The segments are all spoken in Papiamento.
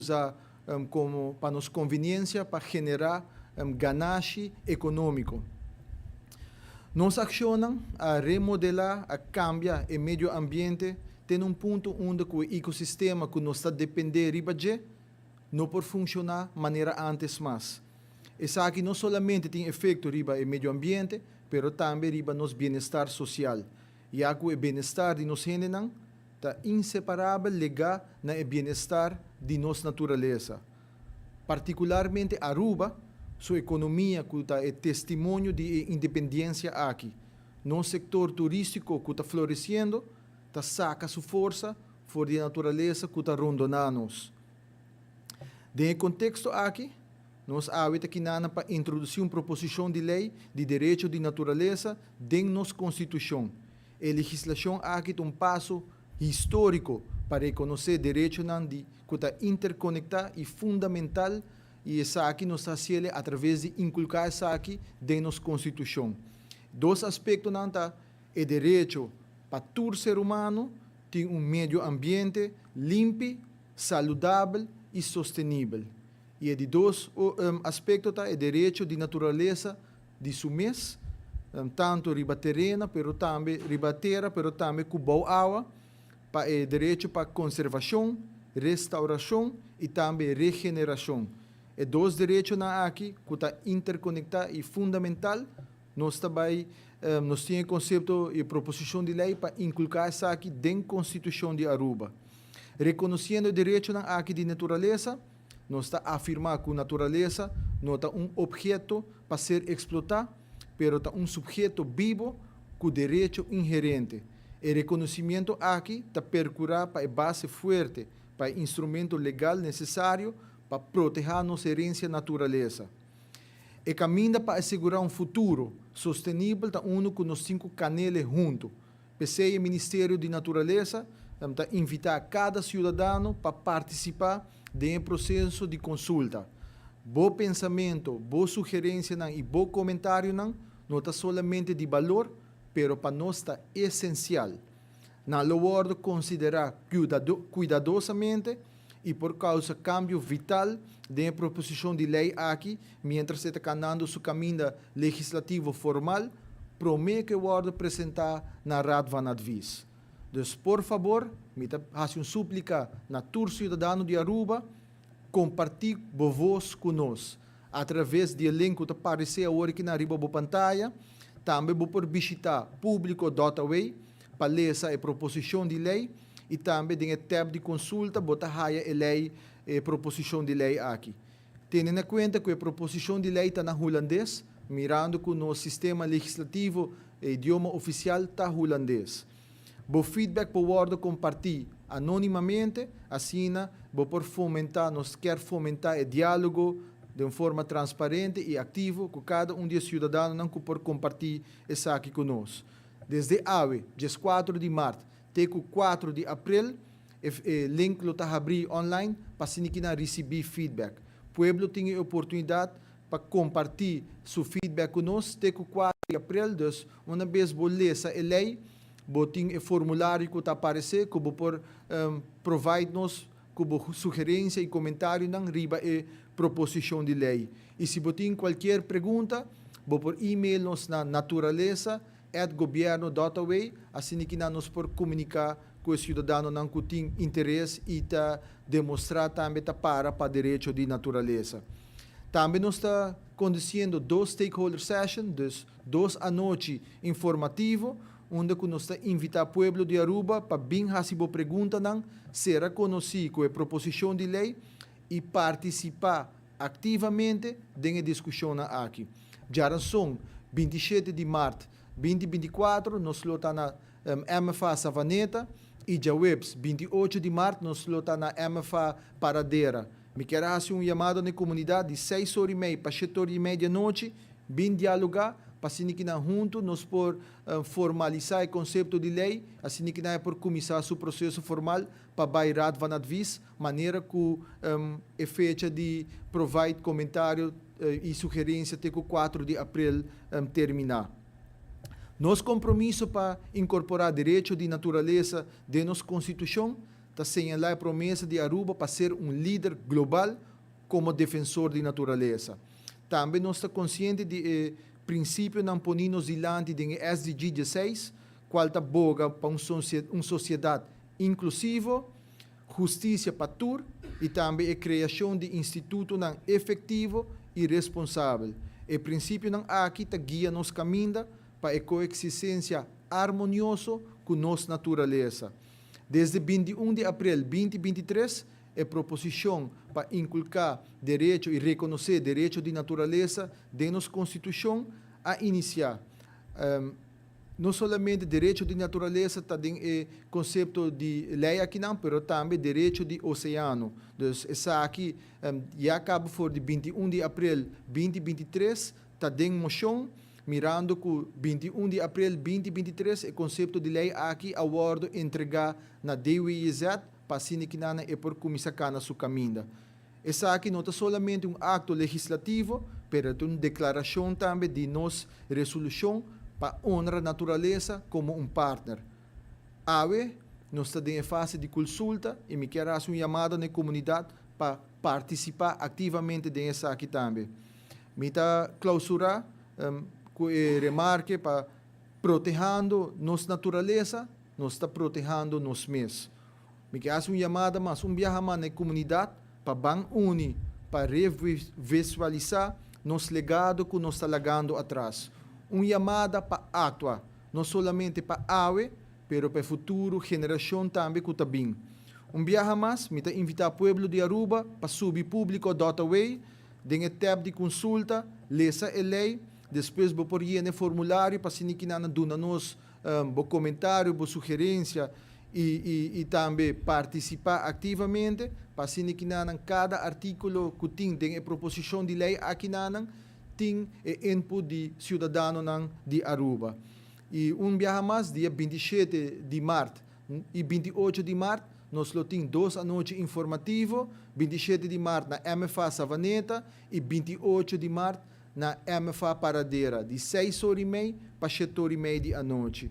Usa komo pa nos konviniensia pa generá ganashi ekonómiko. Nos akshonnan a remodelá, a kambia e medio ambiente te na un punto unda ku e ekosistema ku nos ta dependé riba dje no por funshoná manera ántes mas. Esaki no solamente tin efekto riba e medio ambiente, pero tambe riba nos bienestar sosial, ya ku e bienestar di nos hendenan ta inseparabel legá na e bienestar di nos naturalesa. Partikularmente Aruba su ekonomia ku ta e testimonio di e independiensia aki. Nos sektor turístiko ku ta floresiendo ta saka su forsa for di e naturalesa ku ta rondoná nos. Den e konteksto aki, nos awe ta kinana pa introdusí un proposishon di lei di derecho di naturalesa den nos Konstitushon. E legislashon aki ta un paso históriko pa rekonosé derechonan di ku ta interkonektá i fundamental i esaki nos ta hasiel atraves di inkulká esaki den nos Konstitushon. Dos aspektonan ta e derecho pa tur ser humano tin un medio ambiente limpi, saludabel i sostenibel i e di dos aspekto ta e derecho di naturalesa di su mes, tantu riba tereno pero tambe riba tera pero tambe ku bou awa, pa e derecho pa konservashon, restaurashon i tambe regenerashon. E dos derechonan aki ku ta interkonektá i fundamental, nos ta bai nos tin e konsepto i e proposishon di lei pa inkulká esaki den Konstitushon di Aruba. Rekonosiendo e derechonan aki di naturalesa, nos ta afirmá ku naturalesa no ta un opheto pa ser eksplotá, pero ta un supheto bibo ku derecho inherente. E rekonosimiento aki ta perkurá pa e base fuerte pa e instrumento legal nesesario pa protehá nos herensia naturalesa. E kaminda pa asegurá un futuro sostenibel ta unu ku nos tin ku kanele huntu. P'esei e Ministerio di Naturalesa ta invitá kada siudadano pa partisipá den e proseso di konsulta. Bo pensamentu, bo sugerensianan i bo komentarionan no ta solamente di balor, pero pa nos ta esensial. Nan lo wòrdu konsiderá kuidadosamente i por kousa kambio vital den e proposishon di lei aki miéntras e ta kanando su kaminda legislativo formal promé ku e wòrdu presentá na Raad van Advies. Dus por fabor mi ta hasi un súplika na tur siudadano di Aruba, kompartí bo vos ku nos atraves di e link ku ta paresé awor aki na riba bo pantaya. Tambe bo por bishitá públiko dòt away pa lesa e proposishon di lei i tambe den e tab di konsulta bo ta haya e lei e proposishon di lei aki. Tene na kuenta ku e proposishon di lei ta na hulandes, mirando ku nos sistema legislativo e idioma ofisial ta hulandes. Bo feedback por wòrdu kompartí anónimamente, asina bo por fomentá, nos kier fomentá e diálogo den un forma transparente i aktivo ku kada un di e siudadanonan ku por kompartí esaki ku nos. Desde awe, 14 di mart, te ku 4 di aprel, e link lo ta habrí online pa asina ki nan risibí feedback. Pueblo tin e oportunidat pa kompartí su feedback ku nos te ku 4 di aprel, dus una bes bo lesa e lei, bo tin e formulario ku ta aparesé ku bo por provide nos ku bo sugerensia i komentarionan riba e proposishon di lei. I si bo tin kualkier pregunta, bo por email nos na naturalesa@gobierno.aw, asina ki nan nos por komuniká ku e siudadanonan ku tin interes i ta demostrá tambe ta para pa derecho di naturalesa. Tambe nos ta kondusiendo dos stakeholder session, dus dos anochi informativo, unda ku nos ta invitá pueblo di Aruba pa bin hasi bo preguntanan, sera konosí ku e proposishon di lei i partisipá aktivamente den e diskushonnan aki. Djaranson, 27 di mart 2024, nos lo ta na MFA Savaneta i djaweps, 28 di mart, nos lo ta na MFA Paradera. Mi kier a hasi un yamado na e komunidat di 6:30 pa 7:30 di anochi, bin dialogá pa asina ki nan huntu nos por formalisá e konsepto di lei, asina ki nan e por kuminsá su proseso formal pa bai Raad van Advies, manera ku e fecha di provide komentario i sugerensia te ku 4 di aprel terminá. Nos kompromiso pa inkorporá derecho di naturalesa den nos konstitushon. ta señalá e promesa di Aruba pa ser un lider global komo defensor di naturalesa. Tambe nos ta konsiente di e prinsipionan poni nos dilanti den e SDG dieseis, kual ta boga pa un un sosiedat inklusivo, hustisia pa tur i tambe e kreashon di institutonan efektivo i responsabel. E prinsipionan aki ta guia nos kaminda pa e koeksistensia armonioso ku nos naturalesa. Desde 21 di aprel 2023 e proposishon pa inkulká derecho i rekonosé derecho di naturalesa den nos konstitushon a inisiá. No solamente derecho di naturalesa ta den e konsepto di lei akinan, pero tambe derecho di oseano. Dus esaki ya kaba for di 21 di aprel 2023 ta den moshon, mirando ku 21 di aprel 2023 e konsepto di lei aki a wòrdu entregá na DWIZ pa asina kinanan e por kuminsá kana su kaminda. Esaki no ta solamente un akto legislativo, pero e ta un deklarashon tambe di nos resolushon pa honra naturalesa komo un partner. Awe nos ta den e fase di kulsulta i mi kier hasi un yamada na e komunidat pa partisipá aktivamente den esaki tambe. Mi ta klausurá ku e remarke pa protehando nos naturalesa, nos ta protehando nos mes. Mi ke hasi un yamada mas un biaha mas na e komunidat pa ban uni pa revisualisá nos legado ku nos ta lagando atras. Un yamada pa aktua, no solamente pa awe, pero pa e futuro generashon tambe ku ta bin. Un biaha mas mi ta invitá pueblo di Aruba pa subi publico dot away den e tab di konsulta, lesa e lei, despues bo por yena e formulario pa asina kinan duna nos bo komentario, bo sugerensia i tambe partisipá aktivamente pa asina kinanan kada artíkulo ku tin den e proposishon di lei akinanan tin e input di siudadanonan di Aruba. I un biaha mas dia 27 di mart i 28 di mart nos lo tin dos anochi informativo, 27 di mart na MFA Savaneta i 28 di mart na MFA Paradera di seis or i mei pa shete or i mei di anochi.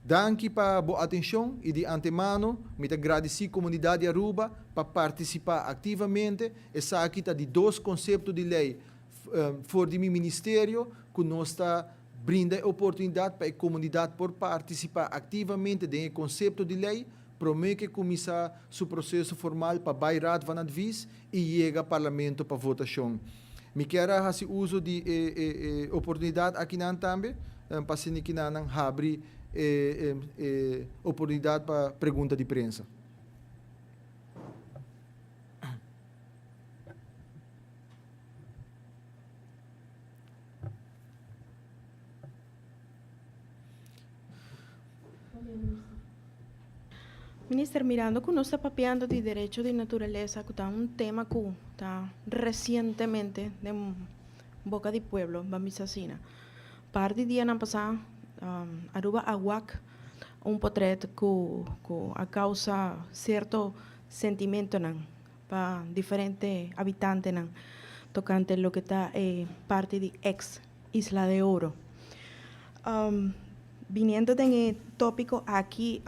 Danki pa bo atencion y di antemano mi ta gradici comunidad di Aruba pa participa activamente. Esaki ta di dos concepto di ley for di mi ministerio cu nos ta brinda e oportunidad pa e comunidad por participa activamente den e concepto di ley prome ke cuminsa su proceso formal pa bay Raad van Advies y yega Parlamento pa votacion. Mi kier a haci uso di e e oportunidad akinan tambe pa asina kinanan habri e e oportunidad pa pregunta di prensa. Minister, mirando ku nos ta papiando di derecho di naturalesa ku ta un tema ku ta resientemente den boka di pueblo, ban bisa asina. Par di dianan pasá Aruba a wak un potret ku ku a kousa sierto sentimentonan pa diferente habitantenan tokante loke ta e parti di eks Isla de Oro. Biniendo den e tópiko aki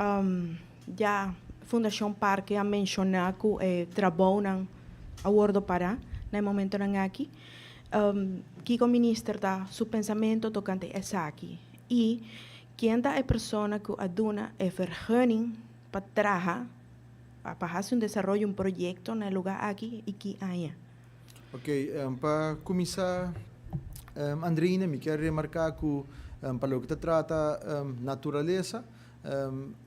ya Fundashon Parke a menshoná ku e trabounan a wordo pará na e momentonan aki. Kiko minister ta su pensamentu tokante esaki? I ken ta e persona ku a duna e vergunning pa traha, pa hasi un desaroyo, un proyekto na e lugá aki i ki aña? Ok, pa kuminsá Andreina, mi kier remarká ku pa loke ta trata naturalesa,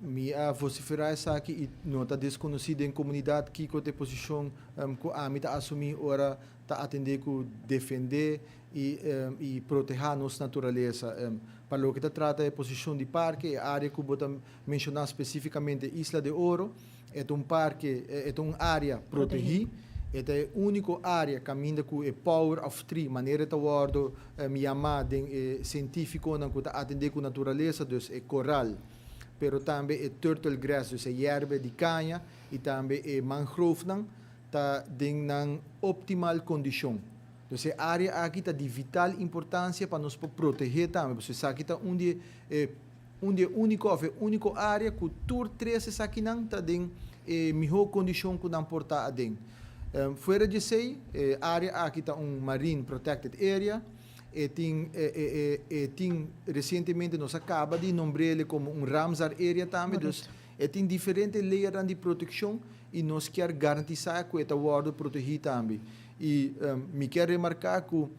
mi a vosiferá esaki i no ta deskonosí den komunidat kiko ta e posishon ku ami ta asumí ora ta atendé ku defendé i protehá nos naturalesa. Pa loke ta trata e posishon di parke, e área ku bo ta menshoná spesífikamente Isla de Oro, E ta un parke, e ta un área protegí. E ta e úniko área kaminda ku e power of tree, manera e ta wòrdu yamá den e sientífikonan ku ta atendé ku naturalesa, dus e koral, pero tambe e turtle grass, dus e yèrbe di kaña, i tambe e mangroofnan ta den nan optimal kondishon. Dus e área aki ta di vital importansia pa nos por protegé tambe, pasobra esaki ta un di e Un di e úniko òf e úniko área ku tur tres esakinan ta den e mihó kondishon ku nan por ta aden. Fuera di esei, e área aki ta un Marine Protected Area. E tin e tin resientemente nos a kaba di nombr'el komo un Ramsar Area tambe. Dus e tin diferente layernan di protekshon i nos kier garantisá ku e ta wòrdu protegí tambe. I mi kier remarká ku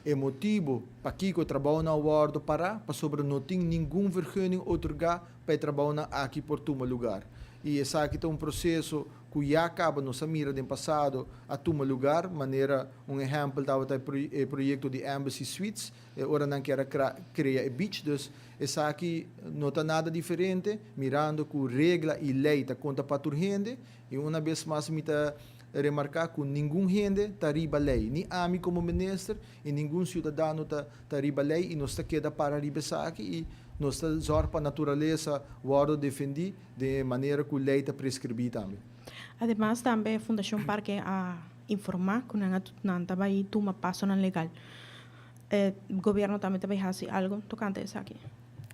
e motibu pakiko e trabounan a wòrdu pará pasobra no tin ningun vergunning otorgá pa e trabounan aki por tuma lugar. I esaki ta un proseso ku ya kaba nos a mira den pasado a tuma lugar, manera un ehèmpel tabata e proyekto di Embassy Suites, e ora nan kier a krea e beach. Dus esaki no ta nada diferente, mirando ku regla i lei ta konta pa tur hende. I una bes mas mi ta remarká ku ningun hende ta riba lei, ni ami komo minister i ningun siudadano ta ta riba lei i nos ta keda para riba esaki i nos ta zòrg pa naturalesa wòrdu defendí den e manera ku lei ta preskribí tambe. Ademas tambe Fundashon Parke a informá ku nan a nan ta bai tuma pasonan legal. E gobièrnu tambe ta bai hasi algu tokante esaki.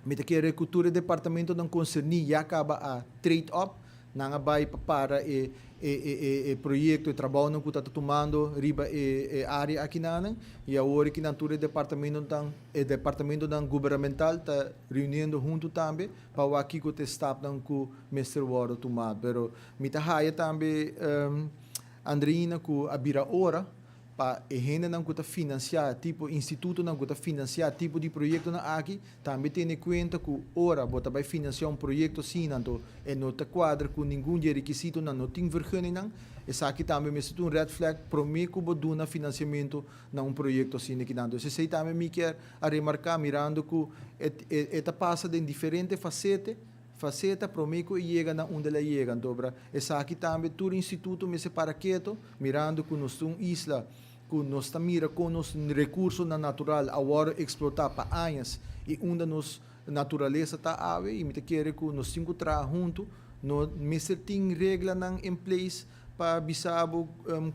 Mi ta kere ku tur e departamentonan konserní ya kaba a trade up. Nan a bai pa para e e proyekto, e trabounan ku ta ta tumando riba e e área akinanan i awor ki nan tur e departamentonan e departamentonan gubernamental ta reuniendo huntu tambe pa wak kiko ta e stapnan ku mester wòrdu tumá. Pero mi ta haya tambe Andreina ku a bira ora pa e hendenan ku ta finansiá tipo institutonan ku ta finansiá tipo di proyektonan aki tambe tene kuenta ku ora bo ta bai finansiá un proyekto asina anto e no ta kuadra ku ningun di e rekisitonan, no tin vergunningnan, esaki tambe mester ta un red flag promé ku bo duna finansiamentu na un proyekto asina kinan. Dus esei tambe mi kier a remarká mirando ku e e ta pasa den diferente fasete. Faceta prome cu e yega na unda el a yega. Antobra esaki tambe tur instituto mester para keto, mirando cu nos ta un isla cu nos ta mira con nos recursonan natural a wordo explota pa añas y unda nos naturalesa ta awe y mi ta kere cu nos tin cu traha hunto, no mester tin reglanan in place pa bisa bo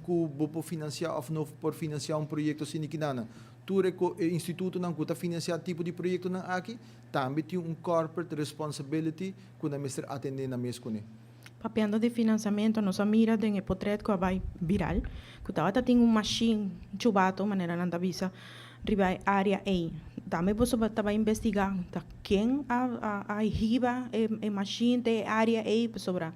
cu bo por financia of no por financia un proyecto asina kinan. Tur e institutonan cu ta financia tipo di proyectonan aki Tambe tin un corporate responsibility cu nan mester atende nan mes cune. Papiando di financiamento, nos a mira den e potret cu a bay viral, cu tabata tin un machine chubato, manera nan ta bisa, riba e area ey. Tambe boso ta bay investiga ta ken a a hiba e machine te e area ey, pasobra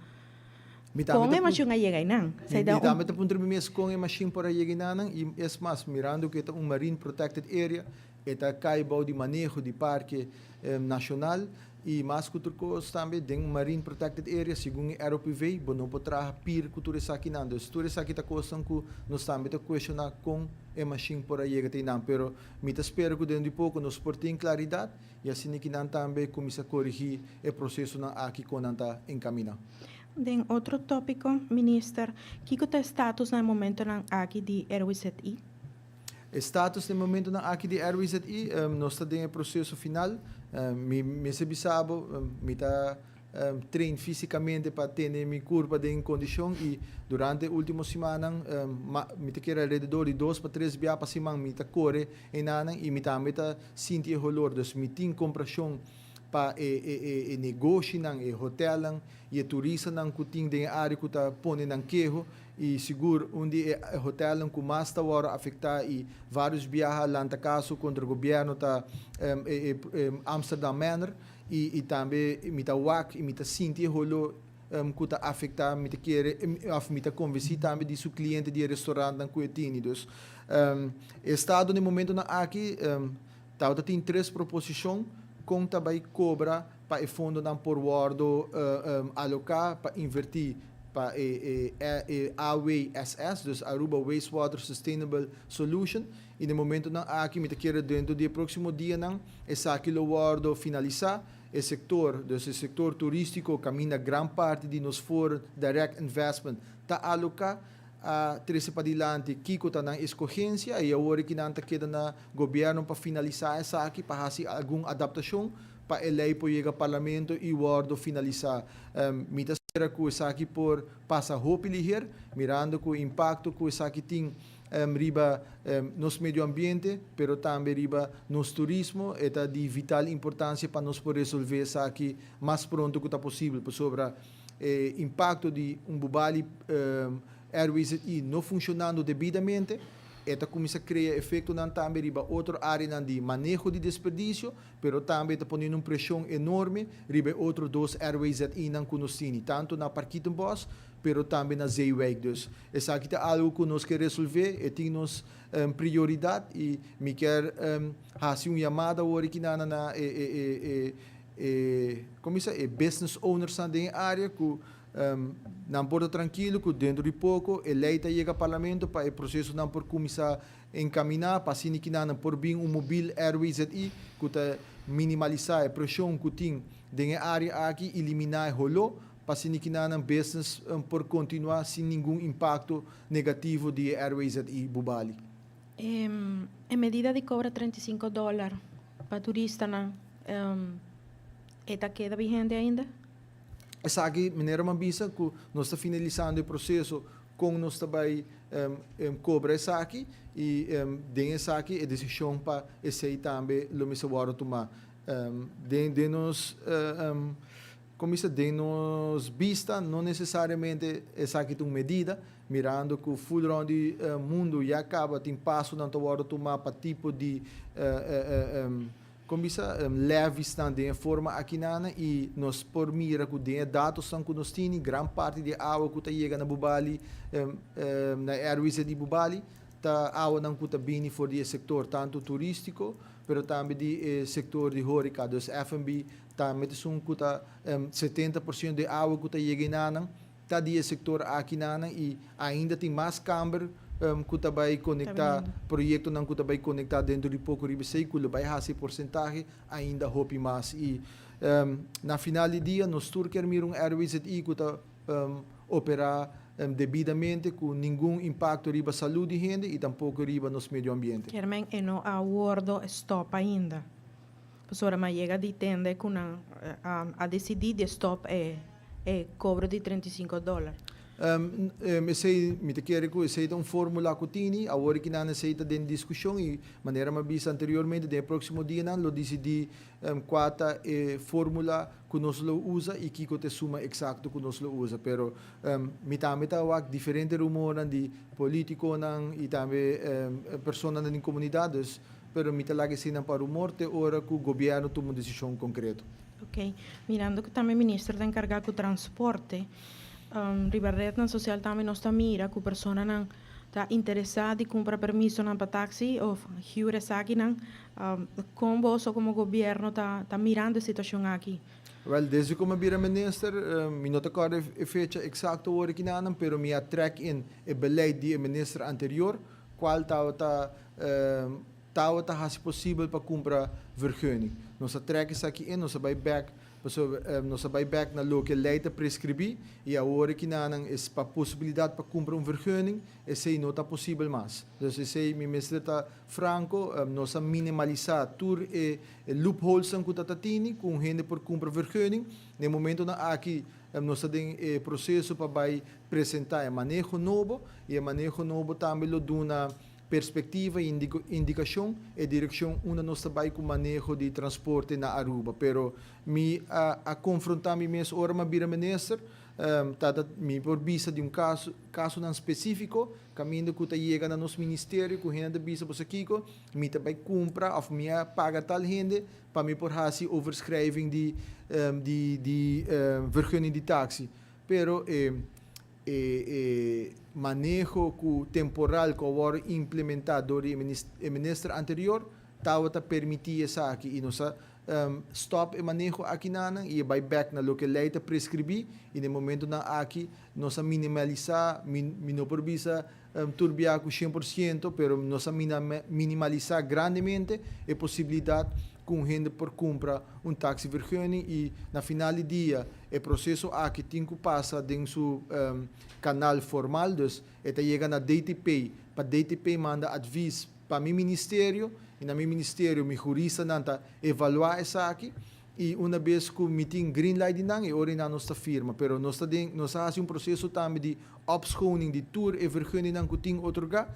Mi tambe con ta e machine a yega eynan? Mi tambe ta puntra mi mes con e machine por a yega eynanan y es mas, mirando cu e ta un marine protected area, E ta kai bou di maneho di Parke Nashonal i mas ku tur kos tambe den un Marine Protected Area segun e ROPV bo no por traha pir ku tur esakinan. Dus tur esaki ta kosnan ku nos tambe ta kueshoná kon e mashin por a yega te einan. Pero mi ta spera ku dentro di poko nos por tin klaridat i asina ki nan tambe kuminsá korigí e prosesonan aki kon nan ta enkaminá. Den otro tópiko, Minister, kiko ta e status na e momentonan aki di RWZI? E status den momentonan aki di RWZI, nos ta den e proseso final. Mi mester bisa bo, mi ta train físikamente pa tene mi kurpa den kondishon i durante e último simannan mi ta kere alrededor di dos pa tres bia pa siman mi ta kore enanan i mi tambe ta sinti e holor. Dus mi tin komprashon pa e negoshinan, e hotelnan i e turistanan ku tin den e área ku ta pone nan keho. I sigur un di e hotelnan ku mas ta wòrdu afektá i vários biaha lanta kaso kontra gobièrnu ta e Amsterdam Manor i tambe mi ta wak i mi ta sinti e holó ku ta afektá mi ta kere òf mi ta konvensí tambe di su kliente di e restorantnan ku e tini. Dus e estado na e momentunan aki tabata tin tres proposishon kon ta bai kobra pa e fondonan por wòrdu aloká pa invertí pa e AWSS, dus Aruba Wastewater Sustainable Solution, i den momentonan aki mi ta kere dentro di e próksimo dianan esaki lo wòrdu finalisá. E sektor, dus e sektor turístiko kaminda gran parti di nos foreign direct investment ta aloká, a trese padilanti kiko ta nan eskogensia i awor e kinan ta keda na gobièrnu pa finalisá esaki pa hasi algun adaptashon pa e lei por yega Parlamento i wòrdu finalisá. Mi ta spera ku esaki por pasa hopi liher, mirando ku e impakto ku esaki tin riba nos medio ambiente, pero tambe riba nos turismo, e ta di vital importansia pa nos por resolvé esaki mas pronto ku ta posibel, pasobra. E impacto di un Bubali RWZI no funcionando debidamente, e ta cuminsa crea efectonan tambe riba otro areanan di maneho di desperdicio, pero tambe ta poniendo un presion enorme riba e otro dos RWZI-nan cu nos tini, tanto na Parkietenbos, pero tambe na Zeewijk. Dus esaki ta algo cu nos ke resolve, e tin nos prioridad y mi kier haci un yamada awor aki na na e e e e e como bisa e business ownersnan den e area cu nan por ta trankilo cu dentro di poco e ley ta yega Parlamento pa e procesonan por cuminsa encamina pa asina ki nan por bin un mobil RWZI cu ta minimalisa e presion cu tin den e area aki y limina e holo pa asina ki nan business por continua sin ningun impacto negativo di e RWZI Bubali. E medida di cobra 35 dollar pa turistanan e ta keda vigente ainda? Esaki, manera mi a bisa cu nos ta finalisando e proceso con nos ta bay cobra esaki y den esaki e decision pa esey tambe lo mester wordo tuma. Den nos, con bisa, den nos bista no necesariamente esaki ta un medida, mirando cu full rond di mundo ya caba tin pasonan ta wordo tuma pa tipo di, Kon bisa leviesnan den e forma akinana i nos por mira ku den e datosnan ku nos tini gran parti di e awa ku ta yega na Bubali, na e RWZ di Bubali, ta awanan ku ta bini for di e sektor tantu turístiko pero tambe di e sektor di hóreka. Dus FNB tambe ta esun ku ta 70% di e awa ku ta yega enanan ta di e sektor akinanan i ainda tin mas kamber ku ta bai konektá, proyektonan ku ta bai konektá dentro di poko riba esei ku lo bai hasi e porsentahe ainda hopi mas. I na final di dia nos tur kier mira un RWZI ku ta operá debidamente ku ningun impakto riba salú di hende i tampoko riba nos medio ambiente. Kier men e no a wordo stòp ainda. Pasobra mi a yega di tende ku nan a disidí di stòp e e cobro di 35 dollar. Esey, mi ta kere cu esey ta un formula cu tini, awor ki nan esey ta den discusion y manera mi a bisa anteriormente den e proximo dianan lo dicidi cua ta e formula cu nos lo usa y kico ta e suma exacto cu nos lo usa. Pero mi tambe ta wak diferente rumornan di politiconan y tambe personanan den comunidad, dus pero mi ta laga eseynan pa rumor te ora cu gobierno tuma un decision concreto. Ok, mirando ku tambe minister ta enkargá ku transporte, riba rednan sosial tambe nos ta mira ku personanan ta interesá di kumpra permisonan pa taksi òf hür esakinan. Kon boso komo gobièrnu ta ta mirando e situashon aki? Wèl, desde ku mi a bira minister, mi no ta kòrda e fecha eksakto awor aki nanan, pero mi a trèk in e beleid di e minister anterior, kual tabata Tabata hasi posibel pa kumpra vergunning. Nos a trek esaki in, nos a bai bek, pasobra nos a bai bek na loke lei ta preskribí i awor e kinanan es pa posibilidat pa kumpra un vergunning, esei no ta posibel mas. Dus esei mi mester ta franko, nos a minimalisá tur e loopholesnan ku ta ta tini ku un hende por kumpra vergunning. Na e momentonan aki nos ta den e proseso pa bai presentá e maneho nobo i e maneho nobo tambe lo duna Perspectiva y indicacion e direccion unda nos ta bay cu maneho di transporte na Aruba. Pero mi a a confronta mi mes ora mi a bira minister, ta ta mi por bisa di un caso, casonan specifico caminda cu ta yega na nos ministerio cu hende ta bisa boso kico, mi ta bay cumpra of mi a paga tal hende pa mi por haci overschrijving di di di vergunning di taxi. Pero e E e maneho ku temporal ku a wòrdu implementá dor di e minister anterior tabata permití esaki i nos a stòp e maneho akinanan i e bai bèk na loke lei ta preskribí i na e momentunan aki nos a minimalisá, mi mi no por bisa tur bia ku 100% pero nos a minimalisá grandemente e posibilidat ku un hende por kumpra un taxivergunning i na final di dia e proseso aki tin ku pasa den su kanal formal, dus e ta yega na DTP pa DTP manda advis pa mi ministerio i na mi ministerio mi huristanan ta evaluá esaki i una bes ku mi tin green light di nan e ora einan nos ta firma pero nos ta den nos a hasi un proseso tambe di opschoning di tur e vergunningnan ku tin otorgá.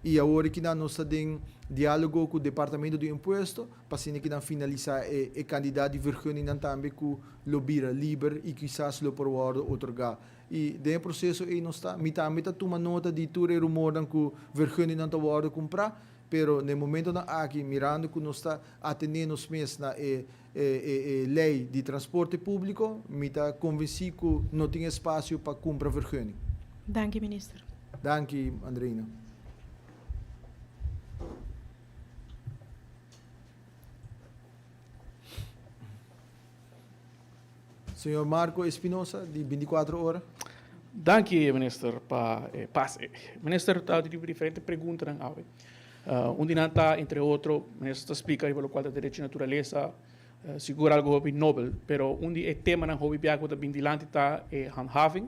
I awor aki nan nos ta den diálogo ku Departamento di Impuesto pa asina ki nan finalisá e e kandidat di vergunningnan tambe ku lo bira liber i kisas lo por wòrdu otorgá. I den e proseso ei nos ta. Mi tambe ta tuma nota di tur e rumornan ku vergunningnan ta wòrdu kumprá, pero na e momentonan aki mirando ku nos ta atené nos mes na e e lei di transporte públiko, mi ta konvensí ku no tin espasio pa kumpra vergunning. Danki minister. Danki Andreina. Señor Marco Espinosa di 24 Ora. Danki minister pa e pase. Minister ta riba diferente preguntanan awe. Un di nan ta entre otro minister ta splika riba lokual ta derecho di naturalesa, sigur algu hopi nobel, pero un di e temanan hopi bia ku ta bin dilanti ta e handhaving,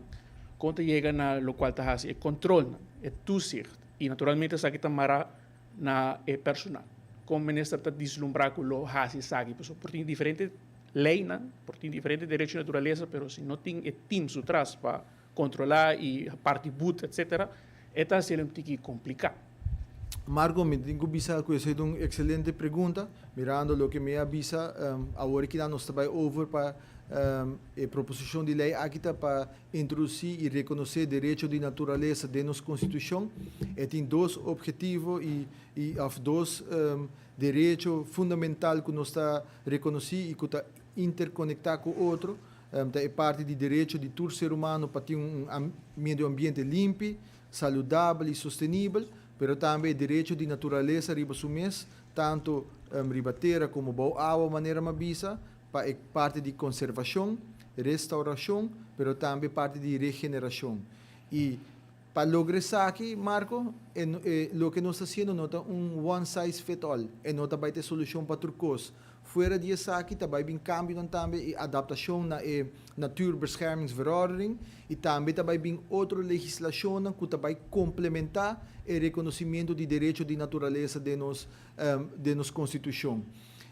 kon ta yega na lokual ta hasi e kontrolnan, e toezicht, i naturalmente esaki ta mara na e personal. Kon minister ta dislumbrá ku lo hasi esaki? Pasobra por tin diferente leynan, por tin diferente derecho di naturalesa, pero si no tin e team su tras pa controla y parti boet etcetera, e ta haciel un tiki complica. Marco, mi tin cu bisa cu esey ta un excelente pregunta. Mirando loke mi a bisa, awor aki nan nos ta bay over pa e proposicion di ley aki ta pa introduci y reconoce derecho di naturalesa den nos Constitucion. E tin dos obhetivo y y of dos Derecho fundamental ku nos ta rekonosí i ku ta interkonektá ku otro ta e parti di derecho di tur ser humano pa tin un medio ambiente limpi, saludabel i sostenibel, pero tambe e derecho di naturalesa riba su mes, tantu riba tera komo bou awa manera m'a bisa, pa e parti di konservashon, restaurashon, pero tambe parti di regenerashon. I Pa logra esaki, Marco, e e loke nos ta haciendo no ta un one size fit all, e no ta bay ta e solucion pa tur cos. Fuera di esaki ta bay bin cambionan tambe y adaptacion na e Natuurbeschermingsverordening y tambe ta bay bin otro legislacionnan cu ta bay complementa e reconocimiento di derecho di naturalesa den nos den nos Constitucion.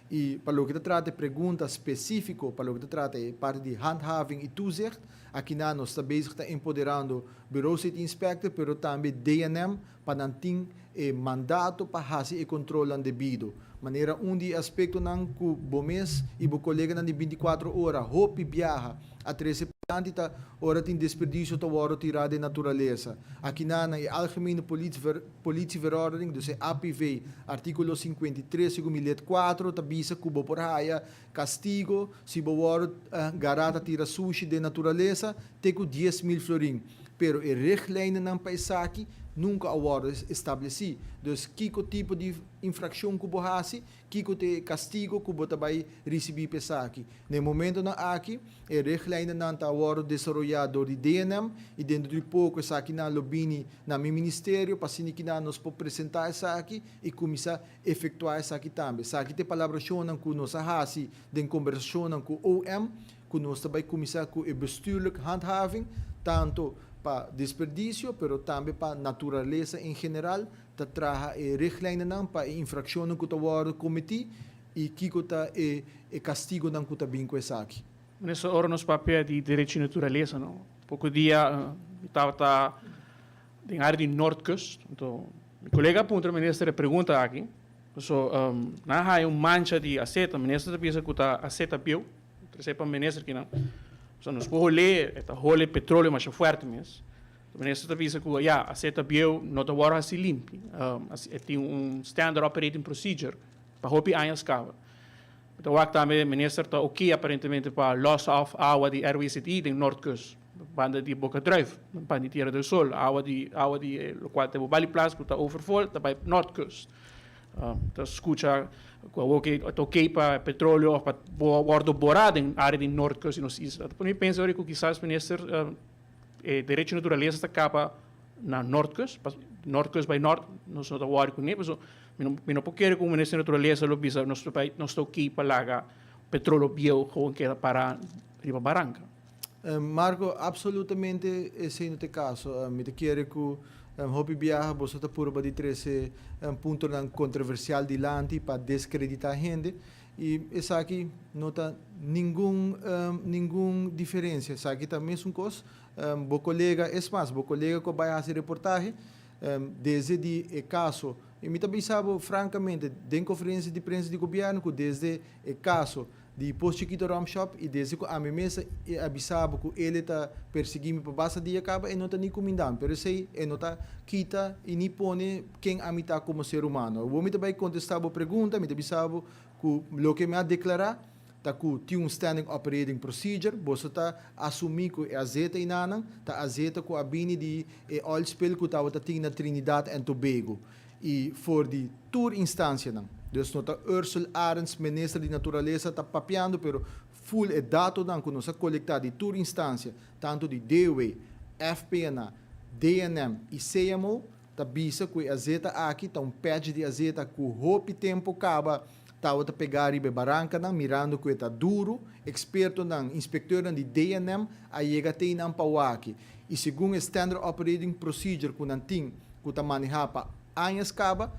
Y pa loke ta trata e pregunta specifico pa loke ta trata e parti di handhaving y toezicht, Akinan nos ta bezig ta empoderando Bureau City Inspector pero tambe DNM pa nan tin e mandato pa hasi e controlnan debido. Manera un di e aspectonan cu bo mes y bo coleganan di 24 ora hopi biaha a trece p'dilanti ta ora tin desperdicio ta wordo tira den naturalesa. Akinan na e Algemene Politieverordening, dus e APV, articulo 53 segun mi lid 4 ta bisa cu bo por haya Castigo, si bo wòrdu gará ta tira sushi den naturalesa, te ku 10,000 florin. Pero e richtlijnennan pa esaki nunka a wòrdu establesí. Dus kiko tipo di infrakshon ku bo hasi, kiko ta e kastigo ku bo ta bai risibí pa esaki. Na e momentonan aki e richtlijnennan ta wòrdu desaroyá dor di DNM i dentro di poko esakinan lo bini na mi ministerio pa asina kinan nos por presentá esaki i kuminsá Efektuá esaki tambe. Esaki ta e palabrashonnan ku nos a hasi den kombersashonnan ku OM, ku nos ta bai kuminsá ku e bestuurlijk handhaving, tantu pa desperdisio, pero tambe pa naturalesa en general, ta traha e richtlijnennan pa e infrakshonnan ku ta wòrdu kometí i kiko ta e e kastigonan ku ta bin ku esaki. Minister, ora nos papia di derecho di naturalesa, no? Poko dia mi tabata den área di Noordkust, anto Mi kolega a puntra minister e pregunta aki, paso nan a haya un mancha di aseta, minister ta bisa ku ta aseta bieu, trese pa minister kinan, paso nos por hol'é, e ta hole petroleo masha fuerte mes, minister ta bisa ku ya, aseta bieu no ta wòrdu hasi limpi, e tin un standard operating procedure pa hopi añas kaba. Mi ta wak tambe minister ta oké aparentemente pa los òf awa di RWZI den Noordkust. Banda di Boca Druif, banda di Tierra del Sol, awa di awa di e lokual ta e Bali Plas ku ta overvol ta bai Noordkust. Ta skucha ku awor ke ta oké pa petroleo òf pa wòrdu borá den área di Noordkust di nos isla. Ta pone mi pensa ora ku kisas minister e derecho di naturalesa ta kaba na Noordkust, pas Noordkust bai nort nos no ta wòri kuné pasobra mi no mi no por kere ku un minister di naturalesa lo bisa nos ta bai nos ta oké pa laga petroleo bieu gewoon keda pará riba baranka. Marco, Absolutamente esei no ta e caso. Mi ta kere cu hopi biaha boso ta purba di trece puntonan controversial dilanti pa descredita hende y esaki no ta ningun ningun diferencia. Esaki ta mesun cos. Bo colega, es mas, bo colega cu a bay haci reportahe. Desde di e caso, y mi ta bisa bo francamente, den conferencia di prensa di gobierno, cu desde e caso di Pos Chiquito Rum Shop y desde cu ami mes a bisa bo cu el ta persigui mi pa basta dia caba, e no ta ni cuminda mi, pero esey e no ta kita y ni pone ken ami ta como ser humano. Awor mi ta bay contesta bo pregunta, mi ta bisa bo cu loke mi a declara ta cu tin un standing operating procedure, boso ta asumi cu e azeta enanan ta azeta cu a bini di e oil spill cu tabata tin na Trinidad and Tobago y for di tur instancianan. Dus no ta Ursell Arends, Minister di Naturalesa ta papiando, pero full e datonan cu nos a colecta di tur instancia, tanto di DOW, FPNA, DNM y CMO, ta bisa cu e azeta aki ta un patch di azeta cu hopi tempo caba tabata pega riba e barancanan, mirando cu e ta duro. Expertonan, inspectornan di DNM a yega te einan pa wak. Y segun e standard operating procedure cu nan tin, cu ta maneha pa añas caba,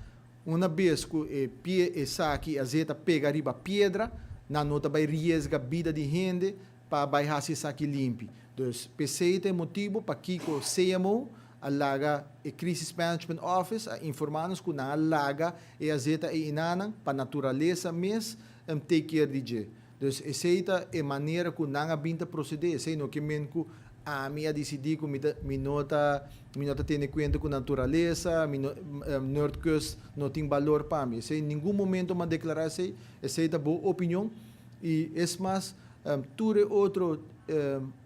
una bes cu e pie esaki e azeta pega riba piedra, nan no ta bay riesga bida di hende pa bay haci esaki limpi. Dus, p'esey ta e motibo pakico CMO a laga e Crisis Management Office a informa nos cu nan a laga e azeta einanan pa naturalesa mes take care di dje. Dus esey ta e manera cu nan a bin ta procede. Esey no ke men cu ami a dicidi cu mi ta mi no ta mi no ta tene cuenta cu naturalesa, mi no Noordkust no tin balor pa mi. Esey ningun momento mi a declara esey. Esey ta bo opinion y es mas tur e otro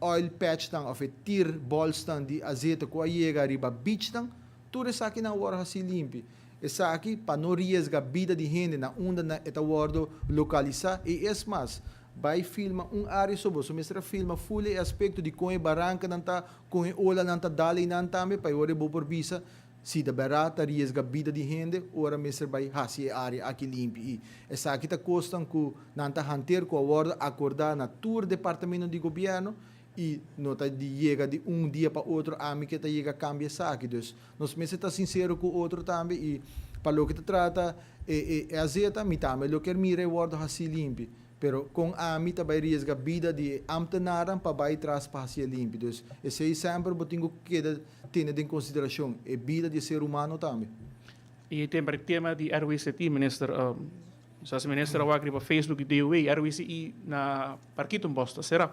oil patchnan of e tir bolsnan di azeta cu a yega riba beachnan, tur esakinan a worde haci limpi. Esaki pa no riesga bida di hende na unda nan e ta wordo localisa y es mas, bay filma un area so boso mester a filma full e aspecto di con e barancanan ta, con e olanan ta dal eynan tambe pa e ora bo por bisa si ta berdad ta riesga bida di hende ora mester bay haci e area aki limpi y esaki ta cosnan cu nan ta hanter cu a wordo acorda na tur departamento di gobierno y no ta di yega di un dia pa otro ami ke ta yega cambia esaki. Dus nos mester ta sincero cu otro tambe y pa loke ta trata e e azeta mi tambe lo kier mira e wordo haci limpi pero con ami ta bay riesga bida di e ambtenaran pa bay tras pa haci e limpi. Dus esey semper bo tin cu keda tene den consideracion e bida di e ser humano tambe. Y e tema di RWZI, Minister, Sa si minister a wak riba Facebook di DOW, RWCI na Parkietenbos ta sera.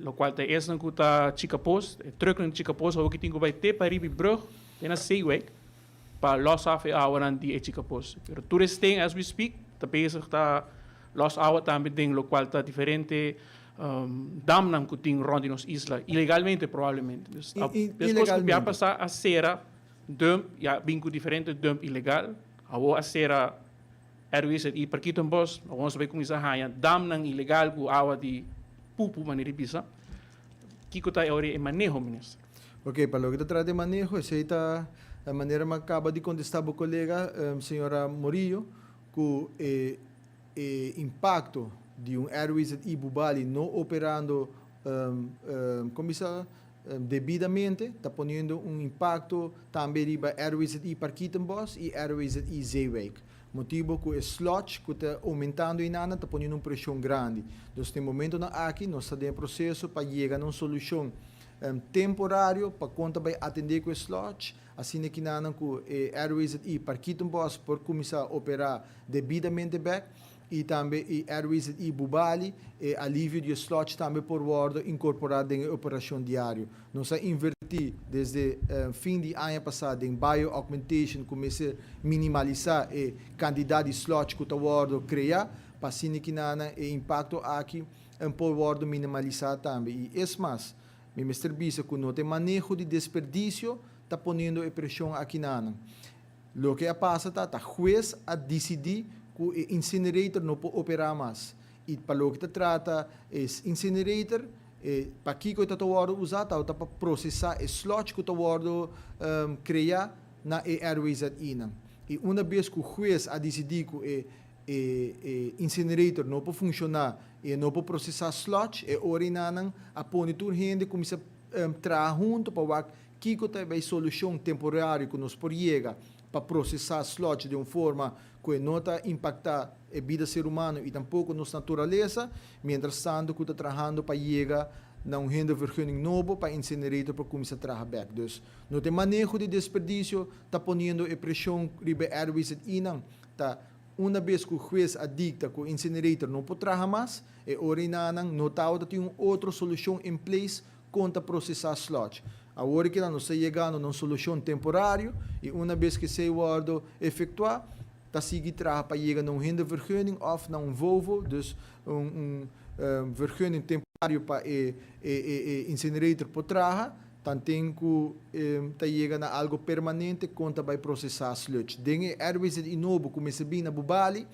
Locual ta esnan cu ta chica pos, e trucknan di chica pos awor ki tin cu bay te pa riba e brug, te na Zeewijk, pa los af e awanan di e chica pos. Pero tur esten as we speak ta bezig ta los awa tambe den locual ta diferente damnan cu tin rond di nos isla, ilegalmente probablemente. Dus despues cu bia pasa a sera dump, ya bin cu diferente dump ilegal. Awor a sera RWZI Parkietenbos, awor nos a bay cuminsa haya damnan ilegal cu awa di pupu, manera di bisa. Kico ta awor e maneho, Minister? Ok, pa loke ta trata e maneho, esey ta e manera mi a caba di contesta bo colega, señora Morillo, cu e e impacto di un RWZI Bubali no operando, como bisa, Debidamente ta poniendo un impacto tambe riba RWZI Parkietenbos y RWZI Zeewijk. Motibo cu e sludge cu ta aumentando eynana ta poniendo un presion grandi. Dus den momentonan aki nos ta den e proceso pa yega na un solucion temporario pa con ta bay atende cu e sludge, asina kinanan cu e RWZI Parkietenbos por cuminsa opera debidamente bek. Y tambe e RWZI Bubali, e alivio di e sludge tambe por wordo incorpora den e operacion diario. Nos a inverti desde fin di aña pasa den bio-augmentation cu mester minimalisa e cantidad di sludge cu ta wordo crea, pa asina kinana e impacto aki por wordo minimalisa tambe. Y es mas, mi mester bisa cu no ta e maneho di desperdicio ta poniendo e presion akinanan. Loke a pasa ta, ta hues a disidí ku e incinerator no por operá mas. I pa loke ta trata e incinerator, e pakiko e ta ta wòrdu usá tabata pa prosesá e sludge ku ta wòrdu kreá na e RWZI-nan. I una bes ku hues a disidí ku e e incinerator no por funshoná i e no por prosesá sludge, e ora einanan a pone tur hende kuminsá traha huntu pa wak Kiko ta e solushon temporario ku nos por yega pa prosesá sludge den un forma ku e no ta impaktá e bida ser humano i tampoko nos naturalesa, mientras tanto ku ta trahando pa yega Na un hindervergunning nobo pa incinerator por cuminsa traha bek. Dus, no ta maneho di desperdicio ta poniendo e presion riba RWZI nan. Ta un bes cu hues a dicta cu incinerator no por traha mas, e ora nan no tin un otro solucion in place con ta procesa sludge. Awor cu nos ta yegando na un solucion temporario y un bes cu esey wordo efectua, ta sigui traha pa yega na un hindervergunning of na un VOVO, dus un vergunning temporario pa e incinerator por traha, tanten cu ta yega na algo permanente con ta bay procesa sludge. Den e RWZI nobo cu mester bin na Bubali,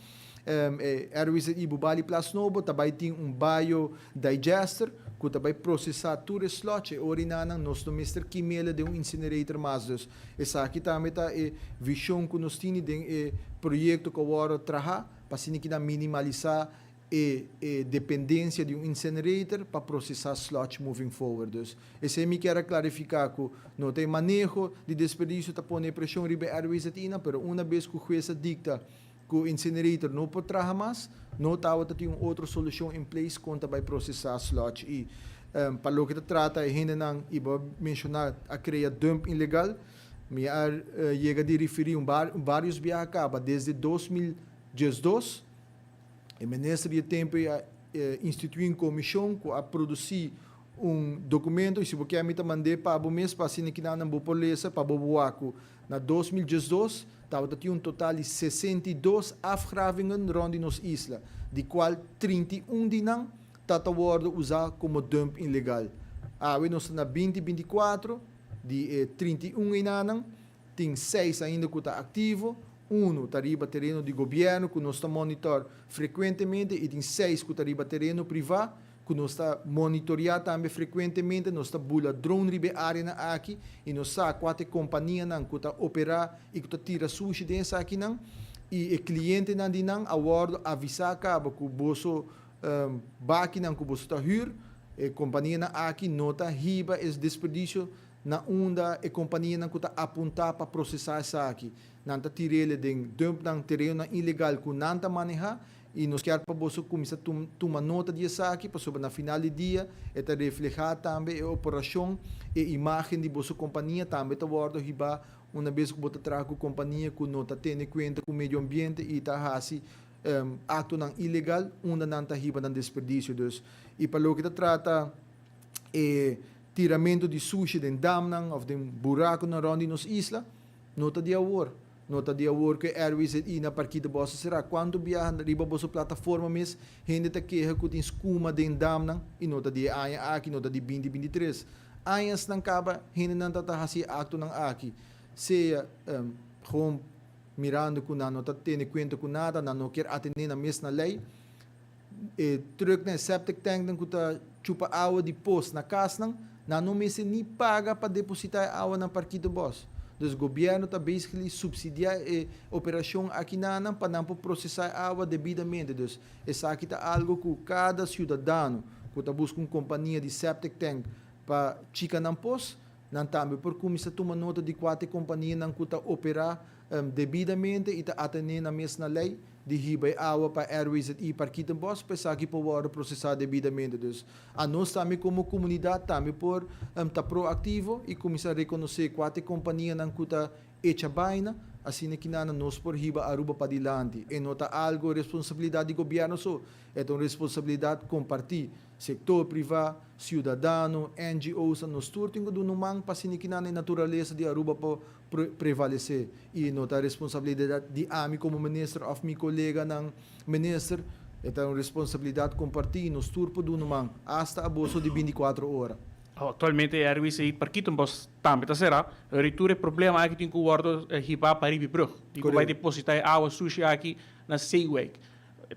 e RWZI Bubali Plas nobo, tambe tin un biodigester cu ta bay procesa tur sludge e ora nan nos no mester kim'e den un incinerator mas. Dus esaki tambe ta e vision cu nos tin den e proyecto cu awor traha pa asina cu minimalisa e dependencia di un incinerator pa procesa sludge moving forward. Dus esey mi kier clarifica cu no ta maneho di desperdicio ta pone presion riba RWZI, pero un bes cu hues dicta cu incinerator no por traha mas, no tin un otro solucion in place con ta bay procesa sludge. Y pa loke ta trata hendenan y bo a menciona a crea dump ilegal, mi a yega di referi varios biaha caba desde 2012 e minister di tempo a institui un comision cu a produci un documento y si bo kier mi ta mand'e pa bo mes pa asina cu nan bo por lesa pa bo wak cu na 2012 tabata un total di 62 afgravingen rond di nos isla, di cual 31 di nan tabata wordo usa como dump ilegal. Awe nos na 2024, di 31 einan, tin 6 ainda cu ta activo, 1 ta riba tereno di gobierno cu nos ta monitor frecuentemente y tin 6 cu ta riba tereno priva cu nos ta monitorea tambe frecuentemente. Nos ta bula drone riba area aki y nos sa cua compania nan cu ta opera y cu ta tira sushi den aki nan y e cliente nan di nan a wordo avisa caba cu boso baki nan cu boso ta huur, e compania nan aki no ta hiba e desperdicio na unda e compania nan cu ta apunta pa procesa esaki. Nan ta tir'e den dump nan tereno ilegal cu nan ta maneha y nos kier pa boso cuminsa tuma nota di esaki, pasobra na final di dia e ta refleha tambe e operacion e imagen di boso compania tambe ta wordo hiba un bes cu bo ta traha cu compania cu no ta tene cuenta cu medio ambiente y ta hasi acto nan ilegal unda nan ta hiba nan desperdicio. Dus y pa loke ta trata e tiramento di sushi den damnan of den buraco nan rond di nos isla, no ta di awor. No ta di awor cu RWZI na Parkietenbos sera. Cuanto biaha riba boso plataforma mes, hende ta keha cu tin scuma den damnan y no ta di aña aki, no ta di 2023. Añanan caba, hende nan ta hasi acto nan aki. Sea gewoon mirando cu nan no ta tene cuenta cu nada, nan no kier atene nan mes na ley. E truck na septic tank nan cu ta chupa awa di pos na cas nan, nan no mester ni paga pa deposita awa na Parkietenbos. Dus gobierno ta basically subsidia e operacion aki nan pa nan procesa awa debidamente. Dus esaki ta algo cu cada ciudadano cu ta busca un compania di septic tank pa chica nan pos, nan tambe por cuminsa tuma nota di cua compania nan cu ta opera debidamente y ta atene nan mes na ley di hiba awa pa RWZI Parkietenbos pa esaki por wordo procesa debidamente. Dus anos tambe como comunidad tambe por ta proactivo y cuminsa reconoce cua compania nan cu ta echa baina, asina cu nan nos por hiba Aruba pa dilanti. E no ta algo responsabilidad di gobierno so, e un responsabilidad comparti. Sector priva, ciudadano, NGOs, nos tur tin cu duna man pa asina cu nan naturalesa di Aruba por prevalece. Y no ta responsabilidad di ami como minister of mi colega nan minister, e un responsabilidad comparti, nos tur por duna man, hasta abo di 24 ora. Actualmente RWZI Parkietenbos tambe ta sera. E problema aki tin cu wordo hiba pa Ribbrug. Di cu bay deposita awa sushi aki na Zeewijk.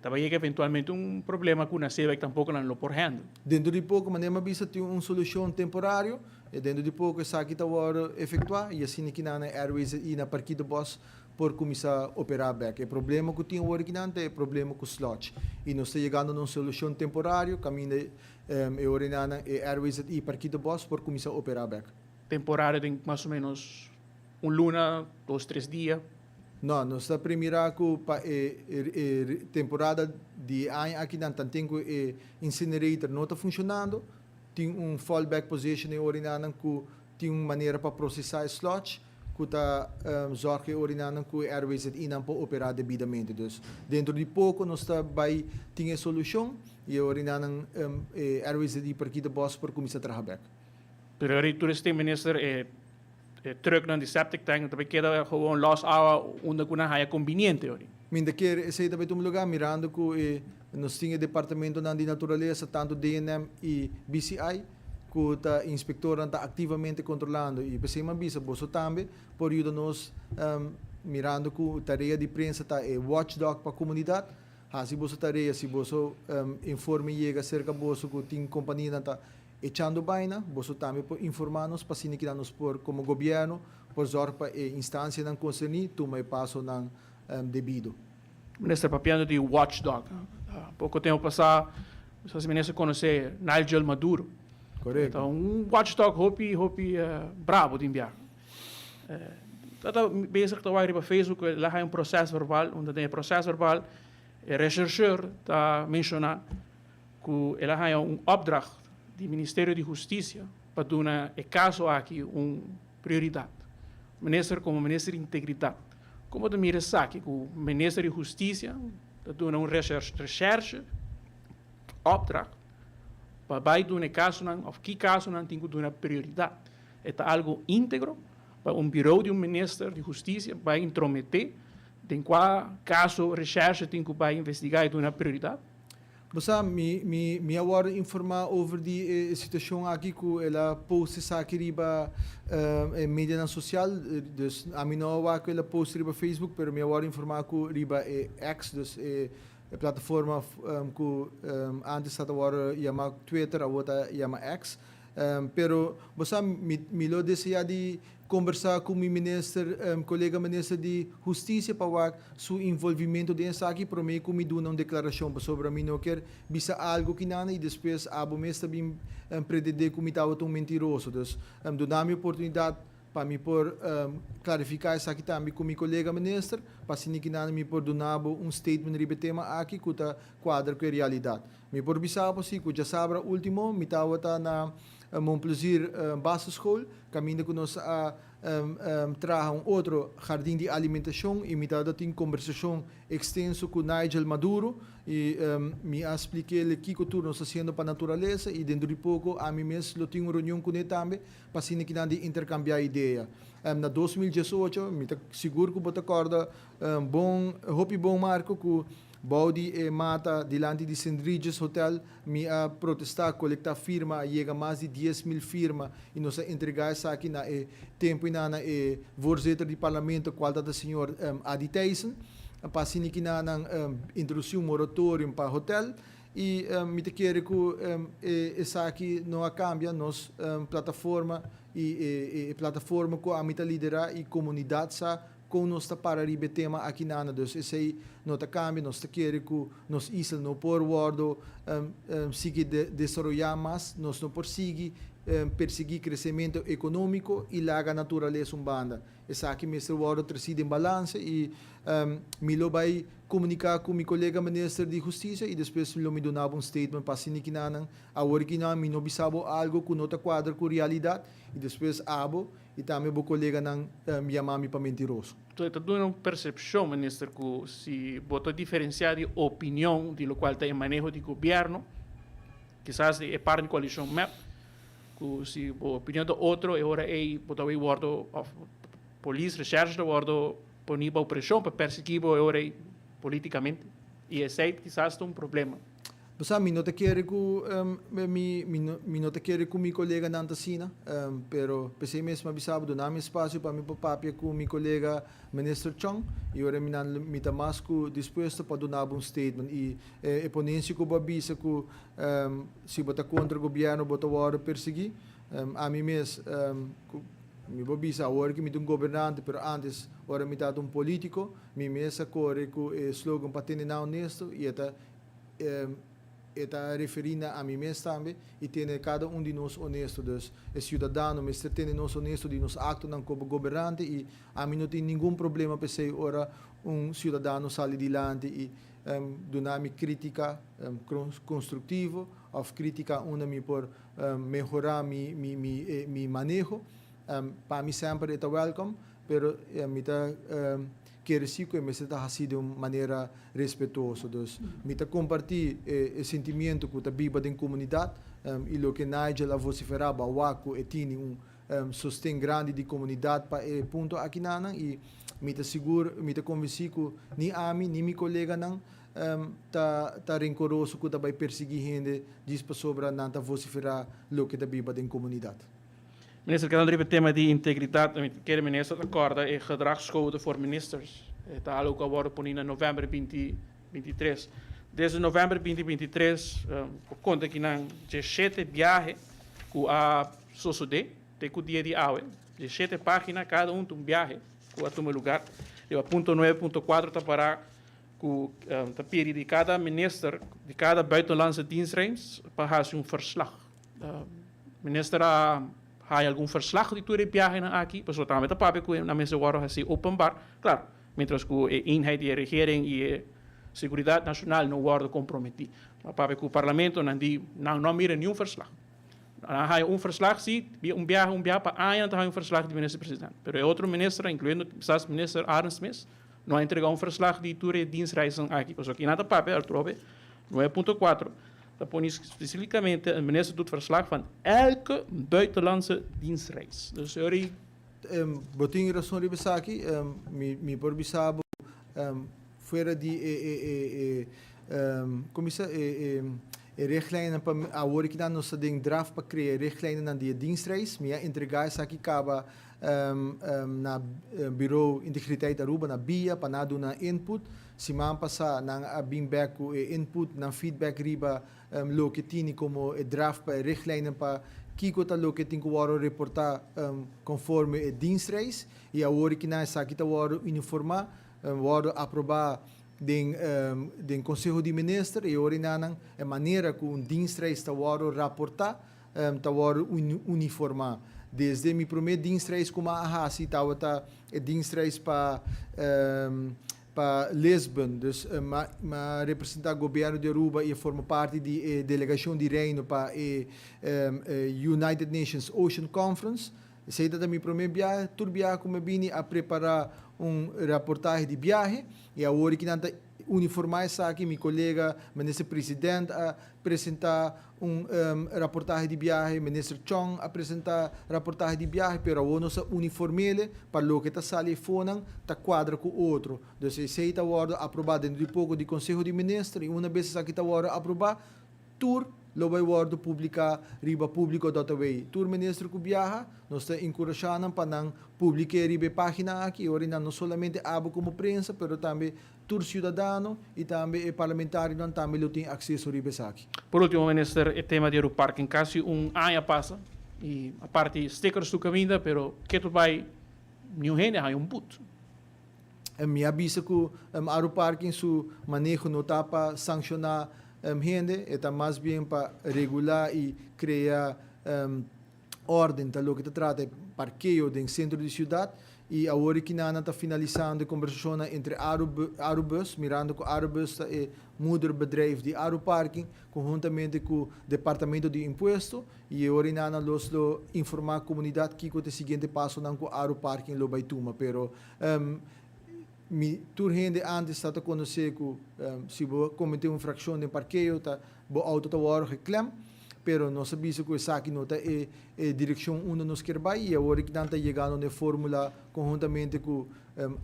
Tambe yega eventualmente un problema cu na Zeewijk tampoco nan lo por handle. Dentro di poco, manera bisa tin un solucion temporario, y dentro di poco esaki ta wordo efectua y asina cu na RWZI na Parkietenbos por cuminsa opera back. E problema cu tin awor aki ta e problema cu sludge. Y nos ta yegando na un solucion temporario, caminda e ora nan e RWZI Parkietenbos por cuminsa opera back. Temporario tin mas o menos un luna, 2, 3 dia? No, nos ta premira cu pa e temporada di aña aki nan tanten cu e incinerator no ta funcionando. Tin un fallback position e orinanan ku tin un manera pa prosesá e sludge ku ta zorg e orinanan ku e RWZI nan por operá debidamente. Dus dentro di poko nos ta bai tin e solushon i e orinanan e RWZI Parkietenbos por kuminsá traha bèk. Pero ori tur esei, minister, e trucknan di septic tank ta bai keda gewoon los awa unda ku nan haya konbiniente ori. Mi ta kere esei ta bai tuma lugá mirando ku e nos tin e departamentonan di naturalesa tantu DNM i BCI ku ta inspektornan ta aktivamente kontrolando i p'esei mi a bisa boso tambe por yuda nos mirando ku tarea di prensa ta e watchdog pa komunidat. Hasi boso tarea si boso informe yega serka boso ku tin kompanianan ta echando baina, boso tambe por informá nos pa asina kila nos por komo gobièrnu por zòrg pa e instansianan konserní tuma e pasonan debido. Minister, papiando di watchdog, poko tempu pasá nos minister konosé Nigel Maduro. Korekto. Ta un watchdog hopi hopi bravo tin bia. Ta ta bezig ta wak riba Facebook el a haña un proses verbal unda den e proses verbal e rechercheur ta menshoná ku el a haña un opdracht di Ministerio di Hustisia pa duna e kaso aki un prioridat. Minister komo minister di integridat, komo ta mira esaki ku minister di hustisia ta duna un recherche opdracht pa bai duna e kasonan òf ki kasonan tin ku duna prioridat? E ta algu íntegro pa un birou di un minister di hustisia bai intrometé den kua kaso recherche tin ku bai investigá i duna prioridat? Bo sa, mi, mi, mi a wòrdu informá over di e situashon aki ku el a post esaki riba e medianan sosial. Dus ami no a wak ku el a post riba Facebook, pero mi a wòrdu informá ku riba e X, dus e plataforma ku antes tabata wòrdu yamá Twitter, awor ta yama X. Pero bo sa, mi, mi lo deseá di Kombersá ku mi minister, kolega minister di Hustisia pa wak su involvimentu den esaki promé ku mi duna un deklarashon pasobra mi no kier bisa algu ki nada i despues abo mes ta bin pretendé ku mi tabata un mentiroso. Dus duna mi oportunidat pa mi por klarifiká esaki tambe ku mi kolega minister pa asina ki nada mi por duna bo un statement riba e tema aki ku ta kuadra ku e realidat. Mi por bisa bo si ku djasabra último mi tabata na Mon Plaisir Basisschool, kaminda ku nos a traha un otro hardin di alimentashon i mi tabata tin kombersashon ekstenso ku Nigel Maduro i mi a splik'é kiko tur nos ta hasiendo pa naturalesa i dentro di poko ami mes lo tin un reunion kuné tambe pa asina kinan di interkambiá idea. Na 2018, mi ta sigur ku bo ta kòrda bon, hopi bon Marco, ku bou di e mata dilanti di Sint Regis Hotel Mi a protestá, kolektá firma, a yega mas di 10,000 firma i nos a entregá esaki na e tempu einan na e voorzitter di parlamento kual ta señor Adi Thijssen pa asina ki nan nan introdusí un moratorium pa hotel i mi ta kere ku esaki no a kambia nos plataforma i e plataforma ku ami ta liderá i komunidat sa Kon nos ta para riba e tema aki nana? Dus esei no ta kambia. Nos ta kere ku nos isla no por wòrdu sigui desaroyá mas. Nos no por sigui persiguí kresementu ekonómiko i laga naturalesa un banda. Esaki mester wòrdu tresí den balanse i mi lo bai komuniká ku mi kolega minister di hustisia i despues lo mi duna bo un statement pa asina kinanan awor kinan mi no bisa bo algu ku no ta kuadra ku realidat i despues abo I tambe bo koleganan yama mi pa mentiroso. E ta duna un persepshon, Minister, ku si bo ta diferensiá di opinion di lokual ta e maneho di gobièrnu, kisas di e parti di koalishon mep, ku si bo opinion ta otro e ora ei bo ta wei wòrdu òf polis, reshèrshe ta wòrdu poni bou preshon pa persiguí bo e ora ei polítikamente. I esei kisas ta un problema. Bo sa, mi no ta kere ku mi mi no ta kere ku mi koleganan ta asina, pero p'esei mes mi a bisa bo duna mi espasio pa mi por papia ku mi kolega Minister Chong i ora mi nan mi ta mas ku dispuesto pa duna bo un statement i e ponensia ku bo a bisa ku si bo ta kontra gobièrnu bo ta wòrdu persiguí, ami mes ku mi por bisa awor ku mi ta un gobernante pero antes ora mi tabata un polítiko mi mes a kore ku e slogan pa tene nan honesto i e ta. E ta referí na ami mes tambe i tene kada un di nos honesto. Dus e siudadano mester tene nos honesto di nos aktonan komo gobernante i ami no tin ningun problema p'esei ora un siudadano sali dilanti i duna mi krítika konstruktivo òf krítika unda mi por mehorá mi maneho. Pa mi semper e ta wèlkòm, pero mi ta kere si ku e mester ta hasí den un manera respetuoso. Dus mi ta kompartí e sentimiento ku ta biba den komunidat i loke Nigel a vosiferá bo a wak ku e tini un sosten grandi di komunidat pa e punto akinanan i mi ta sigur, mi ta konvensí ku ni ami ni mi koleganan ta ta renkoroso ku ta bai persiguí hende djis pasobra nan ta vosiferá loke ta biba den komunidat. Minister, kedando riba e tema di integridat, mi ta kere minister ta kòrda e gedragscode voor ministers. E ta algu ku a wòrdu poni na novèmber 2023. Desde novèmber 2023 por konta kinan djeshete biahe ku a sosodé te ku dia di awe. Djeshete página, kada un ta un biahe ku a tuma lugar. Riba punto 9.4 ta pará ku ta pidi di kada minister di kada buitenlandse dienstreis pa hasi un verslag. Minister a haya algun verslag di tur e biahenan aki, pasobra tambe ta papia ku nan mester wòrdu hasi openbaar. Klaro, mientras ku e eenheid di e regering i e seguridat nashonal no wòrdu komprometí. A papia ku parlamento, nan di nan no a mira niun verslag. Nan a haya un verslag si, un biaha, un biaha pa aña nan ta haya un verslag di minister president. Pero e otro ministernan, inkluyendo kisas minister Arends mes, no a entrega un verslag di tur e dienstreizen aki. Pasobra kinan ta papia atrobe 9.4. Ta pone specificamente een minister doet verslag van elke buitenlandse dienstreis. Dus e ora ei. Bo tin rason riba esaki. Mi por bisa bo fuera di e e e kon bisa e e richtlijnen pa awor kinan nos ta den draft pa krea e richtlijnennan di e dienstreis. Mi a entrega esaki kaba na Bureau Integriteit Aruba, na bia, pa nan a duna input. Siman pasá nan a bin bek ku e input, nan feedback riba loke tini komo e draft pa e richtlijnen pa kiko ta loke tin ku wòrdu reportá konforme e dienstreis. I awor ki nan esaki ta wòrdu uniformá, wòrdu aprobá den den Konseho di Minister i ora nan e manera ku un dienstreis ta wòrdu raportá ta wòrdu uniformá. Desde mi promé dienstreis ku mi a hasi tabata e dienstreis pa pa Lisbon. Dus mi a representá gobièrnu di Aruba i a forma parti di e delegashon di Reino pa e United Nations Ocean Conference. Esei tabata mi promé biahe. Tur biaha ku mi a bini a prepará un raportahe di biahe i awor ki nan ta uniformá esaki mi kolega Minister President a presentá un raportahe di biahe, Minister Chong a presentá raportahe di biahe, pero awor nos a uniformele pa loke ta sali e fonan ta kuadra ku otro. Dus esei ta wòrdu aprobá dentro di poko di Konseho di Minister i una bes esaki ta wòrdu aprobá, tur lo bai wòrdu publiká riba Públiko dòt awe. Tur minister ku biaha, nos ta enkurashá nan pa nan publik'é riba e página aki, ora nan no solamente abo komo prensa, pero tambe Tur ciudadano y tambe e parlamentarionan tambe lo tin acceso riba esaki. Por ultimo Minister, e tema di Aeroparking casi un aña pasa y aparte stickers tur caminda pero ketu bay niun hende a haya un but. Mi a bisa cu Aeroparking su maneho no ta pa sanciona hende, e ta mas bien pa regula y crea orden ta loke ta trata e parkeo den sentro di siudat i awor e kinanan ta finalisando e kombersashonnan entre Arubus, mirando ku Arubus ta e moederbedrijf di Aruparking, konhuntamente ku Departamento di Impuesto i e ora enanan los lo informá komunidat kiko ta e siguiente pasonan ku Aruparking lo bai tuma. Pero mi tur hende antes ta ta konosé ku si bo kometé un infrakshon den parkeo ta bo outo ta wòrdu geklem. Pero nos a bisa cu esaki no ta e e direccion unda nos kier bay y awor nan ta yegando na e formula conhuntamente cu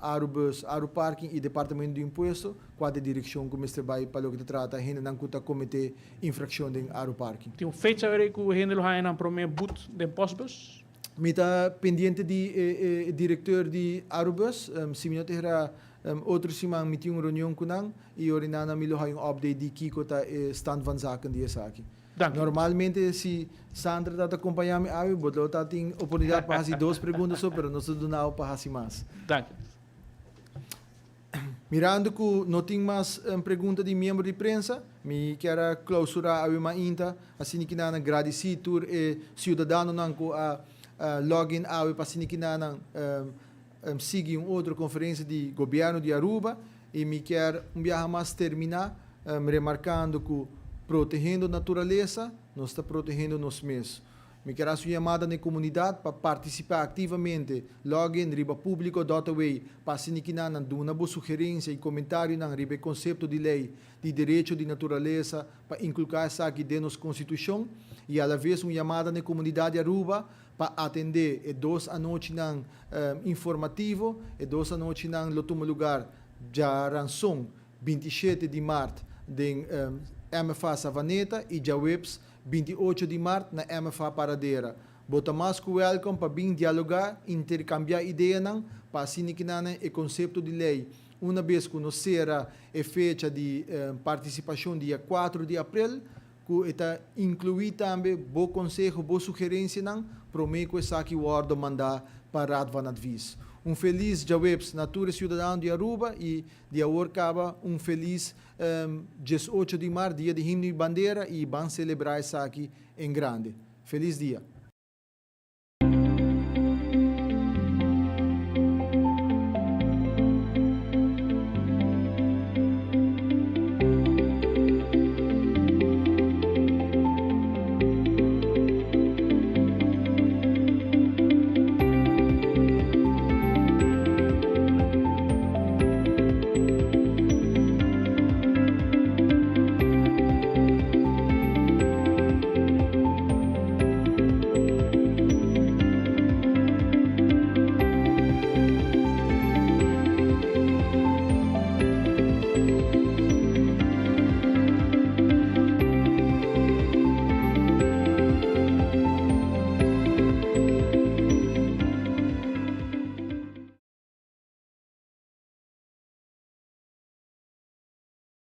Arubus, Aruparking y Departamento di Impuesto cua ta e direccion cu mester bay pa loke ta trata hendenan cu ta comete infraccion den Aruparking. Tin un fecha were cu hende lo haya nan prome but den postbus? Mi ta pendiente di e e directeur di Arubus, si mi no ta hera otro siman mi tin un reunion cu nan y ora nan mi lo haya un update di kico ta e stand van zaken di esaki. Danki. Normalmente si Sandra ta ta acompaña mi awe bo lo ta tin oportunidad pa haci dos pregunta so pero nos ta duna bo pa haci mas. Danki. Mirando ku no tin mas pregunta di miembro di prensa, mi kier a klausurá awe mainta asina ki nan a gradisí tur e siudadanonan ku a login awe pa asina ki nan sigui un otro konferensia di Gobièrnu di Aruba i mi kier un biaha mas terminá remarkando ku protehendo naturalesa nos ta protehendo nos mes. Mi kier hasi un yamada na e komunidat pa partisipá aktivamente. Login riba Publico dot away pa asina kinan nan duna bo sugerensia i komentarionan riba e konsepto di lei di derecho di naturalesa pa inkulká esaki den nos konstitushon i alaves un yamada na e komunidat di Aruba pa atendé e dos anochinan informativo. E dos anochinan lo tuma lugar djaranson 27 di mart den MFA Savaneta i djaweps 28 di mart na MFA Paradera. Bo ta mas ku wèlkom pa bin dialogá, interkambiá ideanan pa asina kinanan e konsepto di lei una bes ku nos sera e fecha di partisipashon dia 4 di aprel, ku e ta inkluí tambe bo konseho, bo sugerensianan promé ku esaki wòrdu mandá pa Raad van Advies. Un felis djaweps na tur e siudadano di Aruba i di awor kaba un felis 18 di mart, dia di himno i bandera i ban selebrá esaki en grande. Felis dia!